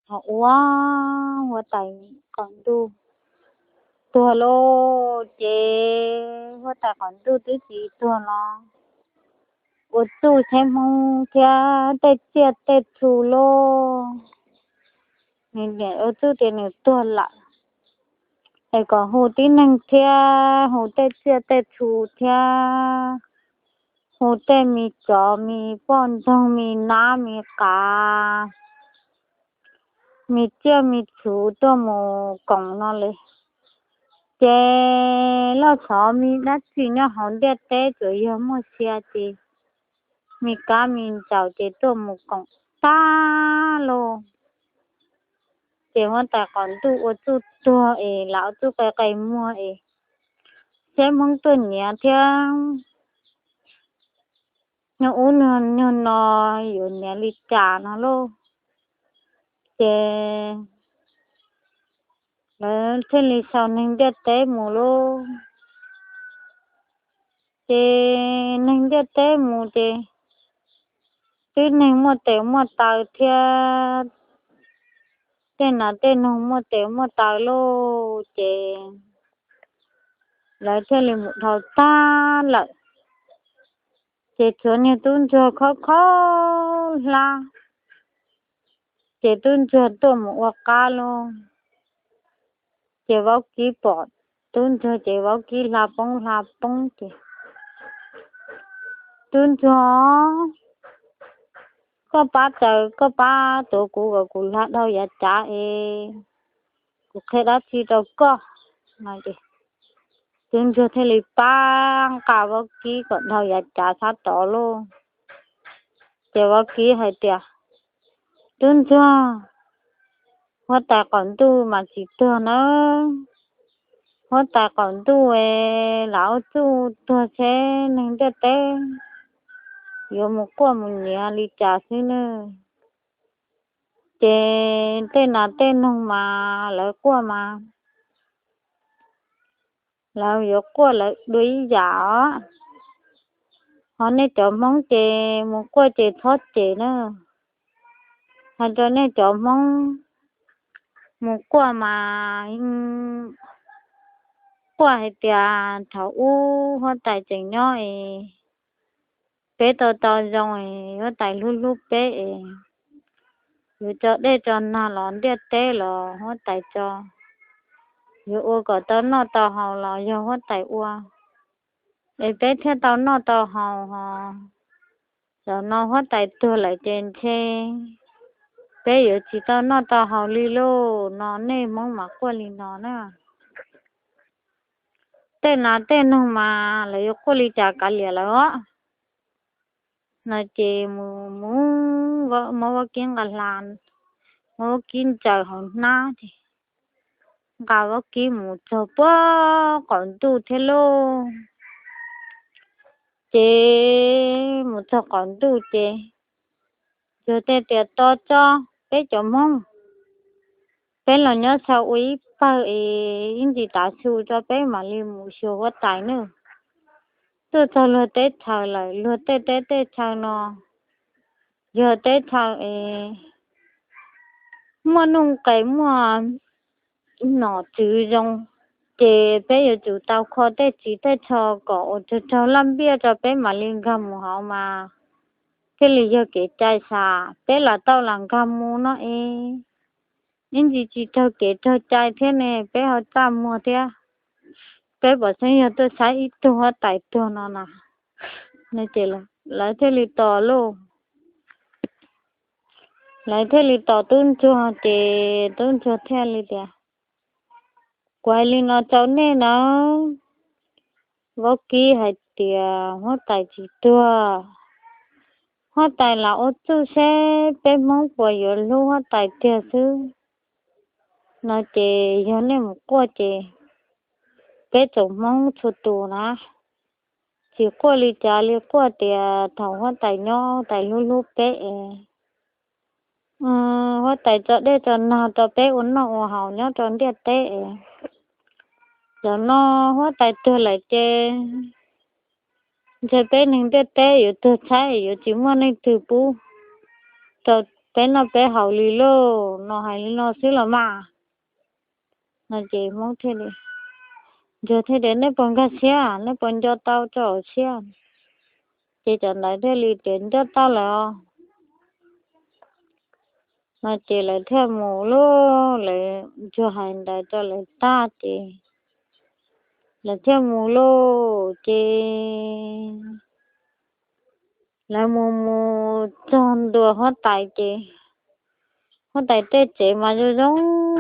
Thaum ua huab tais qaum ntuj tuag lauj, ces huab tais qaum ntuj twb tsis tuag los ua txuj tsheb Hmoob thiab tej tsiaj tej txhu lauj. Nws niam ua txuj tias nws tuag lawm es kom hu tib neeg thiab hu tej tsiaj tej txhu thiab hu tej me tsov me poj ntxoog me nab me qav me tsiaj me txhu tuaj mus koom no li. Ces loj xov me dab tsi nyob hauv ntiaj teb tsuas yog muaj sia ces me kab me ntsaum ces tuaj mus koom tag lauj. Ces huab tais qaum ntuj ua txuj tuag es lam ua txuj qe qe muag es tsheb Hmoob tuaj nyiav thiab nyuag ub nyuag no yuav nyiav li cas no lauj. Ces lawv thiaj li sau neeg ntiaj teb mus lauj. Ces neeg ntiaj teb mus ces twb neeg muaj tes muaj taw thiab tej nas tej noog muaj tes muaj taw lauj, ces lawv thiaj li mus dhau tag lawm. Ces tshuav niag tub ntsuag khob khob hlab, ces tub ntsuag tuaj mus ua qab lauj. Ces vaub kib pom tub ntsuag ces vaub kib hla poob hla poob ces, Tub ntsuag, koj pab taws, koj pab tuav kuv kom kuv hla dhau yav cav es kuv qhia dab tsi rau koj. Tub ntsuag thiaj li pab nqa vaub kib kom dhau yav cav sab tod lauj. Ces vaub kib hais tias, Tub ntsuag, huab tais qaum ntuj mas tsis tuag nawb. Huab tais qaum ntuj es lam ua txuj tuag tsheb neeg ntiaj teb yuav mus quaj mus nyiav li cas xwb nawb. Ces tej nas tej noog mas lawv quaj mas lawv yuav quaj lawv dua ib yam os. Ho nej cov Hmoob ces mus quaj ces txhob cem na. Hais rau nej cov Hmoob mus quaj mas quaj hais tias thaum ub huab tais tseem nyob es peb tau tau zoo es huab tais hlub hlub peb es yuav tso dej tso nag los ntiaj teb los huab tais tso, yuav ua kom tau noj tau haus los yog huab tais ua es peb thiaj tau noj tau haus ho. Zaum no huab tais tuag lawm ces ntshe peb yuav tsis tau noj tau haus li lauj no, nej Hmoob mas quaj li no na. Tej nas tej noog mas lawv yuav quaj li cas kav liam lawv os. No ces mus muab vaub kib nqa hla, muab vaub kib ntsaws hauv hnab ces nqa vaub kib mus txog puag qaum ntuj thiab lauj. Ces mus txog qaum ntuj ces yog tej tias to tso, peb cov Hmoob, peb los nyob xyaw ua ib pawg es ib ntsis tav su tso peb mam li mus xyuas huab tais nawb. Tuaj txog luag teb chaws lawm, luag tej teb tej chaw no yog teb chaw es muaj nuj nqes muaj nom tswv zoo, ces peb yuav tsum tau kho tej txiv tej tsho kom ua raug raug laj npiaj rau peb mam li nkag mus hauv mas thiaj li yog kev cai sam. Peb lam tau lam nkag mus no es ib ntsis tsis raug kev raug cai thiab ne, peb ho txaj muag thiab. Peb pom xeeb yog tuaj saib ib tug huab tais tuag no na. Ces lawv thiaj li tos lauj. Lawv thiaj li tos tub ntsuag ces tub ntsuag thiaj li tias, Kuv hais li no rau nej nawb, vaub kib hais tias huab tais tsis tuag, huab tais lam ua txuj seb peb Hmoob puas yuav hlub huab tais tiag xwb. No ces yog nej mus quaj ces peb tsoom Hmoob txhua tus na, tsis quaj li cas li, quaj tias thaum huab tais nyob huab tais hlub hlub peb es huab tais tso dej tso nag rau peb ua noj ua haus nyob rau ntiaj teb es zaum no huab tais tuag lawm ces ntshe peb neeg ntiaj teb yuav tuag tshaib, yuav tsis muaj leej twg pub rau peb noj peb haus li lauj, no hais li no xwb los mas. No ces Hmoob thiaj li, Ntsuag thiaj tias, Nej puas nkag siab, nej puas nco tau rau hauv siab? Ces cov ntawd thiaj li tias, Nco tau lawm os. No ces lawv thiaj mus lauj, lawv, Ntsuag hais ntawd rau lawv tag ces lawv thiaj mus lauj. Ces lawv mus mus txog ntua huab tais ces huab tais tej tsev mas zoo zoo,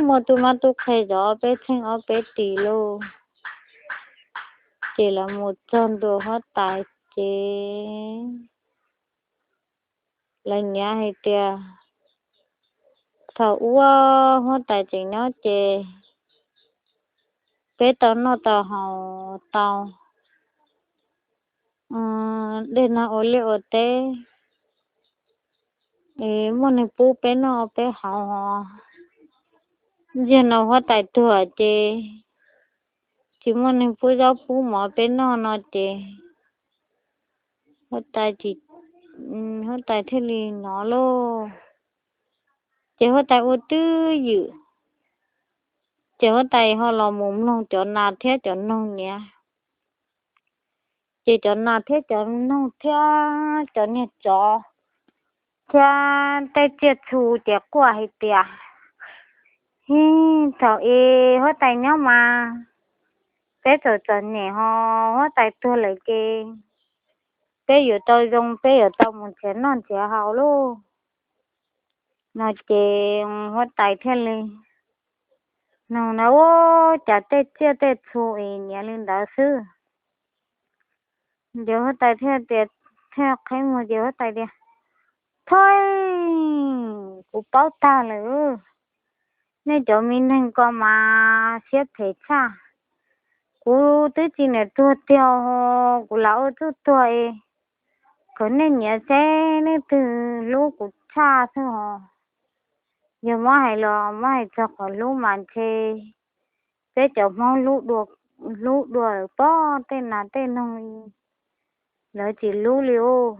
muaj tub mab tub qhe zov ob peb txheej ob peb tis lauj. Ces lawv mus txog ntua huab tais ces lawv nyiav hais tias, Thaum ub huab tais tseem nyob ces peb tau noj tau haus tau dej nag ua liaj ua teb, muaj neeg pub peb noj peb haus. Zaum no huab tais tuag ces tsis muaj neeg pub zaub pub mov peb noj no ces huab tais, huab tais thiaj li hnov lauj. Ces huab tais ua twj ywm, ces huab tais ho los mus mloog cov nas thiab cov noog nyiav. Ces cov nas thiab cov noog thiab cov niag tsov thiab tej tsiaj txhu ces quaj hais tias, Hib, thaum es huab tais nyob mas peb txom txom nyem ho huab tais tuag lawm ces peb yuav tau zoo, peb yuav tau mus nrhiav noj nrhiav haus lauj. No ces huab tais thiaj li noog na, Ua cas tej tsiaj tej txhu es nyiav li ntawd xwb? Ces huab tais thiaj tias, thiaj qhib mus ces huab tais tias, Thoij, kuv paub tag lawm. Nej cov me neeg ko mas siab phem tshaj. Kuv twb tsis niam tuag tiag, kuv lam ua txuj tuag es kom nej nyiav seb leej twg hlub kuv tshaj xwb os. Yog muab hais los muab hais txog qhov hlub mas ntshe peb cov Hmoob hlub dua lawm pob, tej nas tej noog lawv tsis hlub li os.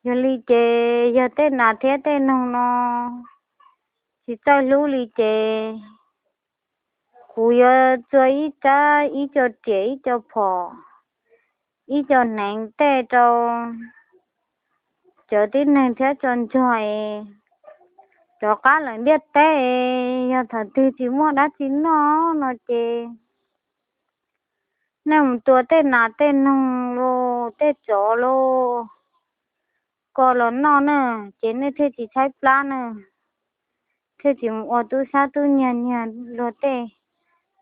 Yog li ces yog tej nas thiab tej noog no tsis txawj hlub li ces kuv yuav txua ib tsab ib co riam ib co phom ib co hneev tej rau cov tib neeg thiab tso ntsuag es rov qab lawm ntiaj teb es yog thaum twg tsis muaj dab tsi noj no ces nej mus tua tej nas tej noog los tej tsov los ko los noj na, ces nej thiaj tsis tshaib plab na, thiaj tsis mus ua tub sab tub nyiag nyiag luag tej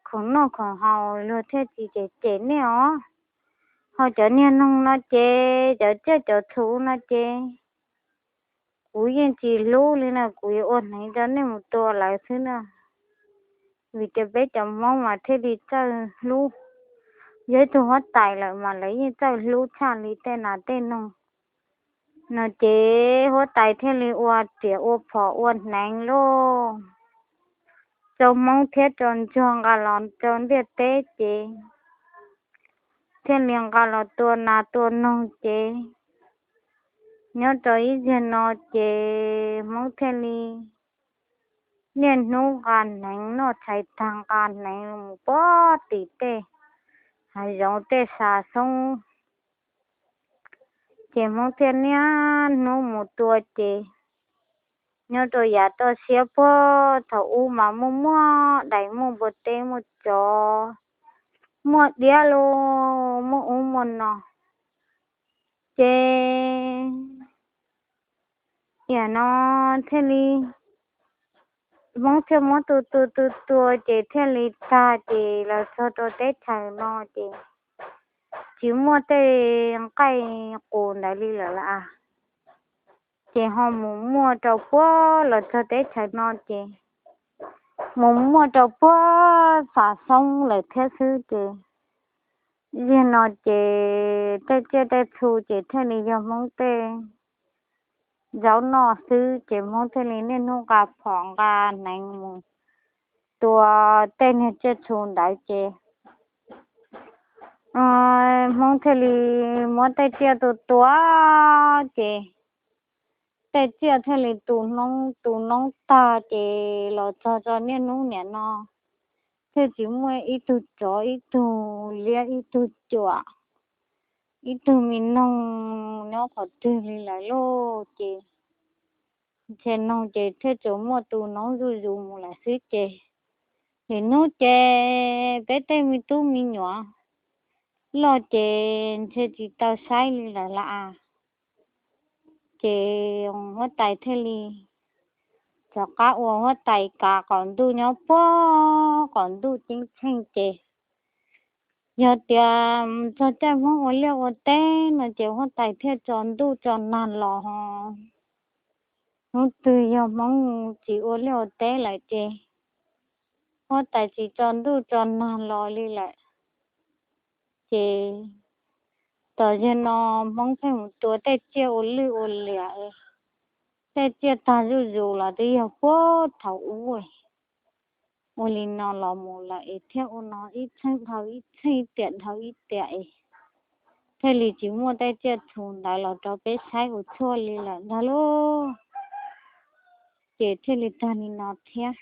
khoom noj khoom haus, luag thiaj tsis cem cem nej os. Ho cov niag noog no ces cov tsiaj cov txhu no ces kuv yeej tsis hlub li na, kuv yuav ua hneev rau nej mus tua lawv xwb na. Vim tias peb cov Hmoob mas thiaj li txawj hlub, yog ib tug huab tais lawm mas lawv yeej txawj hlub tshaj li tej nas tej noog. No ces huab tais thiaj li ua riam ua phom ua hneev lauj, rau Hmoob thiab rau ntsuag nqa los rau ntiaj teb ces thiaj li nqa los tua nas tua noog ces nyob rau ib zaug no ces Hmoob thiaj li niaj hnub nqa hneev noj tshais tag nqa hneev mus puag tim tej hav zoov tej xav xoob. Ces Hmoob thiaj niaj hnub mus tua ces nyob rau yav toj siab puag thaum ub mas muaj muaj dais muaj npua teb muaj tsov muaj diab los muaj ub muaj no. Ces yam no thiaj li Hmoob thiaj muab tua tua tua tua ces thiaj li tag ces los txog rau teb chaws no ces tsis muaj tej nqaij qus ntawd li lawm lauj. Ces ho mus muaj rau puag los txog teb chaws no ces mus muaj rau puag xav xoob lawm thiab xwb ces yog no ces tej tsiaj tej txhu ces thiaj li yog Hmoob tej zaub noj xwb ces Hmoob thiaj li niaj hnub nqa phom nqa hneev mus tua tej niag tsiaj txhu ntawd ces Hmoob thiaj li muab tej tsiaj tua tua ces tej tsiaj thiaj li tu noob tu noob tag ces los txog tso niaj hnub niam no thiaj tsis muaj ib tug tsov ib tug liab ib tug cuam ib tug me noog nyob qhov twg li lawm lauj. Ces ntshe noog ces thiaj tsuas muaj tu noob zuj zus mus lawm xwb ces lwm hnub ces peb tej me tub me nyuam loj ces ntshe tsis tau saib li lawm lauj. Ces huab tais thiaj li rov qab ua huab tais kav qaum ntuj nyob puag qaum ntuj ceeb tsheej ces yog tias txog caij Hmoob ua liaj ua teb no ces huab tais thiaj tso ntuj tso nag los. Hnub twg yog Hmoob tsis ua liaj ua teb lawm ces huab tais tsis tso ntuj tso nag los li lawm. Ces tom zag no Hmoob pheej mus tua tej tsiaj ua lwj ua liam, tej tsiaj tag zuj zus los twb yog puag thaum ub. Ua li no los mus lawm es thiaj ua no ib txheej dhau ib txheej, ib tiam dhau ib tiam es thiaj li tsis muaj tej tsiaj txhu ntawd los rau peb saib ua tshuaj li lawm ntag lauj. Ces thiaj li tag li no thiab.